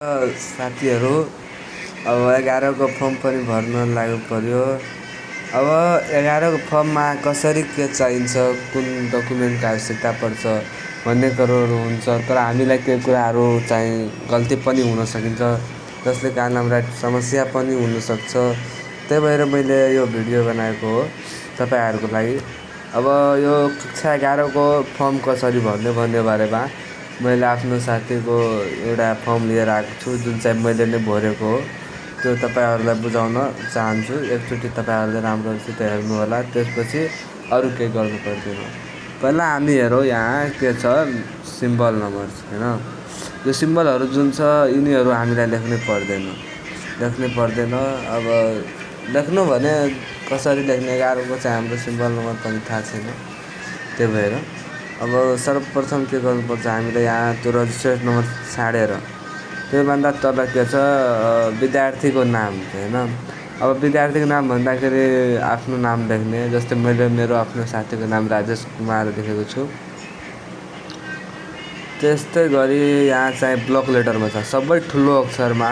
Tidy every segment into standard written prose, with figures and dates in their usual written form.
साथीहरू अब 11 को फर्म पनि भर्न लाग्नु पर्यो। अब 11 को फर्ममा कसरी के चाहिन्छ, कुन डकुमेन्टको आवश्यकता पर्छ भन्ने कुरोहरू हुन्छ। तर हामीलाई त्यो कुराहरू चाहिँ गल्ती पनि हुन सकिन्छ, जसले कारण हामीलाई समस्या पनि हुनसक्छ। त्यही भएर मैले यो भिडियो बनाएको हो तपाईँहरूको लागि। अब यो कक्षा 11 को फर्म कसरी भर्ने भन्ने बारेमा मैले आफ्नो साथीको एउटा फर्म लिएर आएको छु, जुन चाहिँ मैले नै भरेको हो। त्यो तपाईँहरूलाई बुझाउन चाहन्छु। एकचोटि तपाईँहरूले राम्रोसित हेर्नु होला, त्यसपछि अरू केही गर्नु पर्दैन। पहिला हामी हेरौँ यहाँ के छ, सिम्बल नम्बर हैन। यो सिम्बलहरू जुन छ यिनीहरू हामीलाई लेख्नै पर्दैन। अब लेख्नु भने कसरी लेख्ने 11 को चाहिँ हाम्रो सिम्बल नम्बर पनि थाहा छैन। त्यही भएर अब सर्वप्रथम के गर्नुपर्छ, हामीले यहाँ त्यो रजिस्ट्रेसन नम्बर छाडेर त्योभन्दा तल के छ विद्यार्थीको नाम हैन। अब विद्यार्थीको नाम भन्दाखेरि आफ्नो नाम लेख्ने, जस्तै मैले मेरो आफ्नो साथीको नाम राजेश कुमार लेखेको छु। त्यस्तै गरी यहाँ चाहिँ ब्लक लेटरमा छ, सबै ठुलो अक्षरमा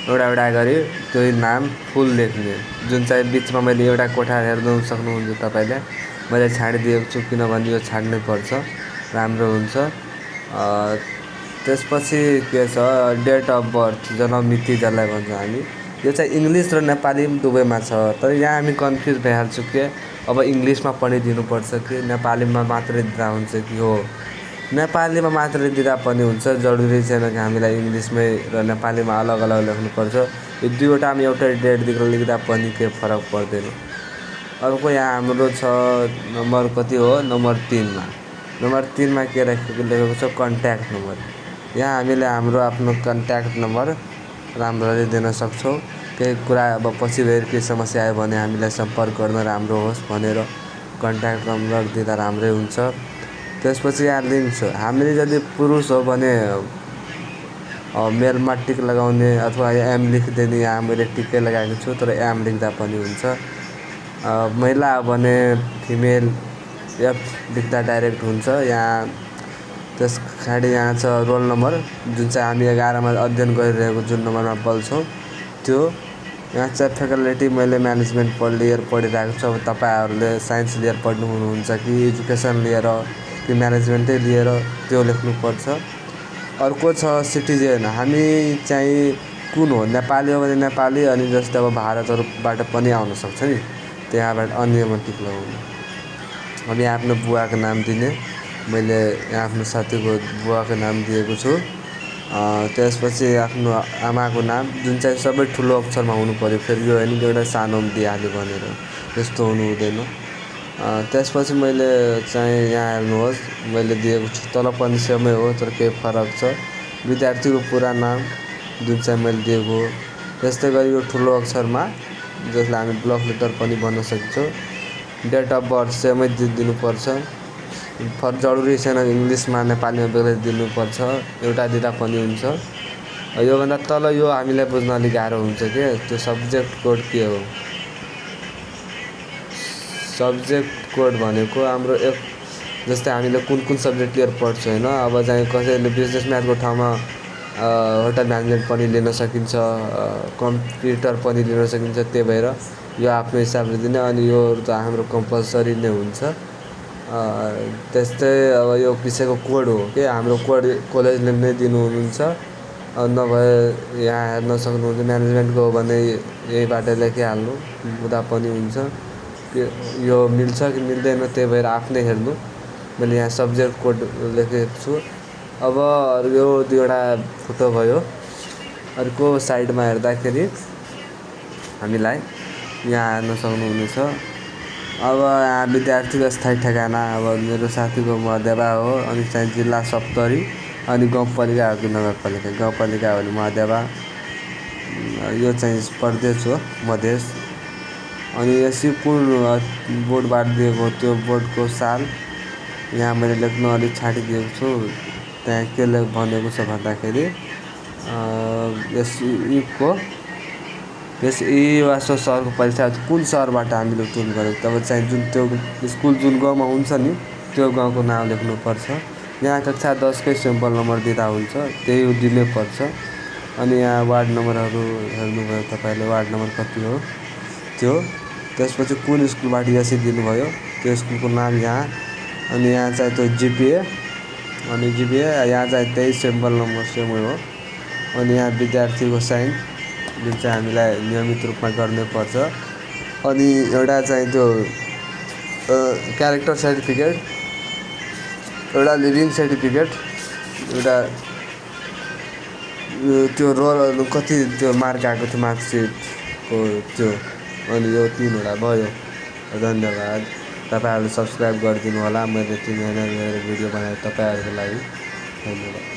एउटा गरी त्यो नाम फुल लेख्ने, जुन चाहिँ बिचमा मैले एउटा कोठा हेर्न सक्नुहुन्छ तपाईँले। मैले छाडिदिएको छु किनभने यो छाड्नै पर्छ, राम्रो हुन्छ। त्यसपछि के छ, डेट अफ बर्थ, जन्ममिति जसलाई भन्छ हामी। यो चाहिँ इङ्ग्लिस र नेपाली दुवैमा छ, तर यहाँ हामी कन्फ्युज भइहाल्छौँ कि अब इङ्ग्लिसमा पढिदिनुपर्छ कि नेपालीमा मात्रै दिँदा हुन्छ कि हो। नेपालीमा मात्रै दिँदा पनि हुन्छ, जरुरी छैन कि हामीलाई इङ्ग्लिसमै र नेपालीमा अलग अलग लेख्नुपर्छ। यो दुईवटामा एउटै डेट लेख्दा पनि केही फरक पर्दैन। अर्को यहाँ हाम्रो छ नम्बर कति हो, नम्बर 3मा के लेखेको छ, कन्ट्याक्ट नम्बर। यहाँ हामीले हाम्रो आफ्नो कन्ट्याक्ट नम्बर राम्ररी दिन सक्छौँ। केही कुरा अब पछि गएर केही समस्या आयो भने हामीलाई सम्पर्क गर्न राम्रो होस् भनेर कन्ट्याक्ट नम्बर दिँदा राम्रै हुन्छ। त्यसपछि यहाँ लिङ्क छ, हामीले यदि पुरुष हो भने मेलमा टिक लगाउने अथवा एम लेखिदिने। यहाँ मैले टिकै लगाएको छु, तर एम लेख्दा पनि हुन्छ। महिला हो भने फिमेल एफ लेख्दा डाइरेक्ट हुन्छ। यहाँ त्यस पछाडि यहाँ छ रोल नम्बर, जुन चाहिँ हामी 11मा अध्ययन गरिरहेको जुन नम्बरमा बोल्छौँ त्यो। यहाँ चाहिँ फ्याकल्टी मैले म्यानेजमेन्ट लिएर पढिरहेको छु। अब तपाईँहरूले साइन्स लिएर पढ्नु हुनुहुन्छ कि एजुकेसन लिएर कि म्यानेजमेन्टै लिएर, त्यो लेख्नुपर्छ। अर्को छ सिटिजन, हामी चाहिँ कुन हो, नेपाली हो भने नेपाली, अनि जस्तै अब भारतहरूबाट पनि आउन सक्छ नि, त्यहाँबाट अन्यमा टिक लगाउनु। अब यहाँ आफ्नो बुवाको नाम दिने, मैले यहाँ आफ्नो साथीको बुवाको नाम दिएको छु। त्यसपछि आफ्नो आमाको नाम, जुन चाहिँ सबै ठुलो अक्षरमा हुनु पर्यो। फेरि यो होइन कि एउटा सानोमा दिइहाल्यो भनेर, त्यस्तो हुनु हुँदैन। त्यसपछि मैले चाहिँ यहाँ हेर्नुहोस्, मैले दिएको छु, तल पनि सेमै हो तर केही फरक छ। विद्यार्थीको पुरा नाम जुन चाहिँ मैले दिएको हो। त्यस्तै गरी यो ठुलो अक्षरमा, जसलाई हामी ब्लक लेटर पनि भन्न सक्छौँ। डेट अफ बर्थ सेमै दिनुपर्छ, जरुरी छैन इङ्ग्लिसमा नेपालीमा बेग्लै दिनुपर्छ, एउटा दिँदा पनि हुन्छ। योभन्दा तल यो हामीलाई बुझ्न अलिक गाह्रो हुन्छ कि त्यो सब्जेक्ट कोड के हो। सब्जेक्ट कोड भनेको हाम्रो जस्तै हामीले कुन सब्जेक्ट लिएर पढ्छौँ होइन। अब चाहिँ कसैले बिजनेस म्याथको ठाउँमा होटल म्यानेजमेन्ट पनि लिन सकिन्छ, कम्प्युटर पनि लिन सकिन्छ। त्यही भएर यो आफ्नो हिसाबले दिने, अनि यो त हाम्रो कम्पलसरी नै हुन्छ। त्यस्तै अब यो विषयको कोड हो कि हाम्रो कोड कलेजले नै दिनुहुन्छ। नभए यहाँ हेर्न सक्नुहुन्छ, म्यानेजमेन्टको हो भने यहीबाट लेखिहाल्नु हुँदा पनि हुन्छ। यो मिल्छ कि मिल्दैन, त्यही भएर आफ्नै हेर्नु। मैले यहाँ सब्जेक्ट कोड लेखेको छु। अब यो दुईवटा फोटो भयो। अर्को साइडमा हेर्दाखेरि हामीलाई यहाँ हेर्न सक्नुहुनेछ। अब यहाँ विद्यार्थीको स्थायी ठेगाना, अब मेरो साथीको महदेवा हो, अनि चाहिँ जिल्ला सप्तरी, अनि गाउँपालिका हो कि नगरपालिका। गाउँपालिका हो भने महदेवा, यो चाहिँ प्रदेश हो मधेस। अनि यसै कुन बोर्डबाट दिएको त्यो बोर्डको साल यहाँ मैले लेख्न अलिक छाडिदिएको छु। त्यहाँ के भनेको छ भन्दाखेरि यस वास्तव सहरको परीक्षा कुन सहरबाट हामीले उत्तीर्ण गरेको, तब चाहिँ जुन त्यो स्कुल जुन गाउँमा हुन्छ नि त्यो गाउँको नाम लेख्नुपर्छ। यहाँ कक्षा 10कै सिम्पल नम्बर दिँदा हुन्छ, त्यही दिनै पर्छ। अनि यहाँ वार्ड नम्बरहरू हेर्नुभयो तपाईँले, वार्ड नम्बर कति हो त्यो। त्यसपछि कुन स्कुलबाट एससी दिनुभयो त्यो स्कुलको नाम यहाँ। अनि यहाँ चाहिँ त्यो जिपिए, अनि जिपिए यहाँ चाहिँ त्यही सिम्बल नम्बर सेमै हो। अनि यहाँ विद्यार्थीको साइन जुन चाहिँ हामीलाई नियमित रूपमा गर्नुपर्छ। अनि एउटा चाहिँ त्यो क्यारेक्टर सर्टिफिकेट, एउटा लिभिङ सर्टिफिकेट, एउटा त्यो रोल कति त्यो मार्क आएको थियो मार्कसिटको त्यो। अनि यो 3वटा भयो। धन्यवाद। तपाईँहरूले सब्सक्राइब गरिदिनु होला। मैले 3 महिना भिडियो बनाएँ तपाईँहरूको लागि। धन्यवाद।